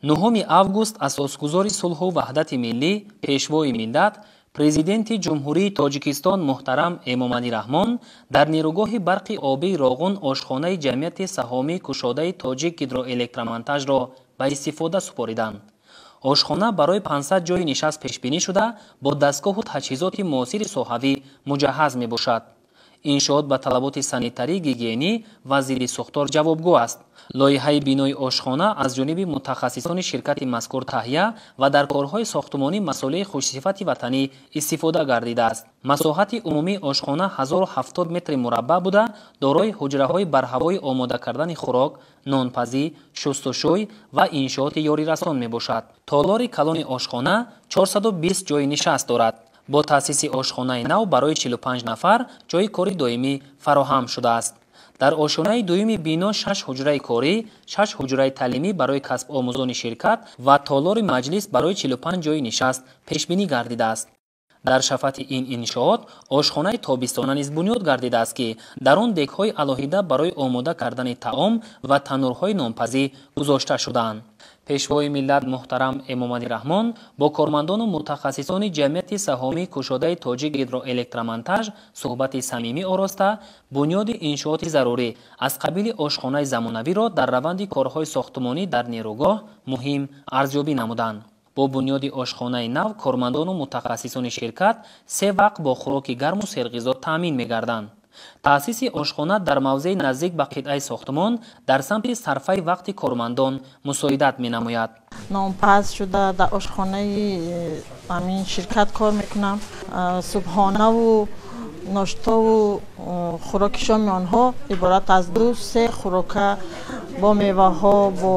9 август асосгузори сулҳу ваҳдати миллӣ, пешвои миллат, президенти Ҷумҳурии Тоҷикистон муҳтарам Эмомалӣ Раҳмон дар нерӯгоҳи барқи обии Роғун ошхонаи ҷамъияти саҳомии кушодаи Тоҷик гидроэлектромонтажро ба истифода супориданд. Ошхона барои 500 ҷойи нишаст пешбинӣ шуда, бо дастгоҳу таҷҳизоти муосири соҳавӣ муҷаҳҳаз мебошад. Иншоот ба талаботи санитарӣ, гигиенӣ ва зидди сӯхтор ҷавобгӯ аст. Лоиҳаи бинои ошхона аз ҷониби мутахассисони ширкати мазкур таҳия ва дар корҳои сохтумонӣ масолеҳи хушсифати ватанӣ истифода гардидааст. Масоҳати умумии ошхона 1070 метри мураббаъ буда, дорои ҳуҷраҳои барҳавои омода кардани хӯрок, нонпазӣ, шустушӯй ва иншооти ёрирасон мебошад. Толори калони ошхона 420 ҷойи нишаст дорад. Бо таъсиси ошхонаи нав барои 45 нафар ҷойи кори доимӣ фароҳам шудааст. Дар ошёнаи дуюми бино 6 ҳуҷраи корӣ, 6 ҳуҷраи таълимӣ барои касбомӯзони ширкат ва толори маҷлис барои 45 ҷойи нишаст пешбинӣ гардидааст. Дар шафати ин иншоот ошхонаи тобистона низ бунёд гардидааст, ки дар он дегҳои алоҳида барои омода кардани таом ва таннурҳои нонпазӣ гузошта шудаанд. Пешвои миллат муҳтарам Эмомалӣ Раҳмон бо кормандону мутахассисони ҷамъияти саҳомии кушодаи Тоҷик гидроэлектромонтаж суҳбати самимӣ ороста, бунёди иншооти зарурӣ аз қабили ошхонаи замонавиро дар раванди корҳои сохтумонӣ дар нерӯгоҳ муҳим арзёбӣ намуданд. Бо бунёди ошхонаи нав кормандону мутахассисони ширкат се вақт бо хӯроки гарму серғизо таъмин мегарданд. Таъсиси ошхона дар мавзеи наздик ба қитъаи сохтумон дар самти сарфаи вақти кормандон мусоидат менамояд. Нонпаз шуда дар ошхонаи ҳамин ширкат кор мекунам. Субҳонаву ноштову хӯроки шоми онҳо иборат аз 2-3 хӯрока бо меваҳо, бо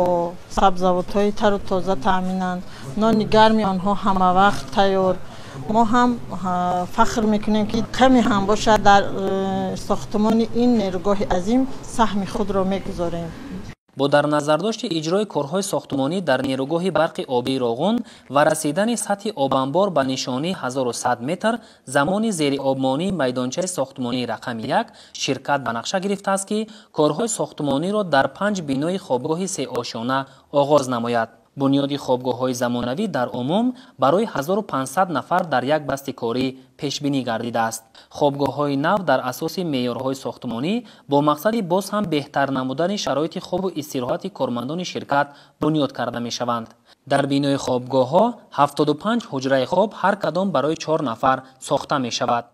сабзавотҳои тару тоза таъминанд. Нони гарми онҳо ҳама вақт тайёр. Мо ҳам фахр мекунем, ки каме ҳам бошад дар сохтумони ин нерӯгоҳи азим саҳми худро мегузорем. Бо дар назардошти иҷрои корҳои сохтумонӣ дар нерӯгоҳи барқи обии Роғун ва расидани сатҳи обанбор ба нишонии 1100 метр замони зериобмонии майдончаи сохтумонии рақами 1 ширкат ба нақша гирифтааст, ки корҳои сохтумониро дар 5 бинои хобгоҳи сеошёна оғоз намояд. Бунёди хобгоҳҳои замонавӣ дар умум барои 1500 нафар дар як басти корӣ пешбинӣ гардидааст. Хобгоҳҳои нав дар асоси меъёрҳои сохтумонӣ бо мақсади боз ҳам беҳтар намудани шароити хобу истироҳати кормандони ширкат бунёд карда мешаванд. Дар бинои хобгоҳҳо 75 ҳуҷраи хоб ҳар кадом барои 4 нафар сохта мешавад.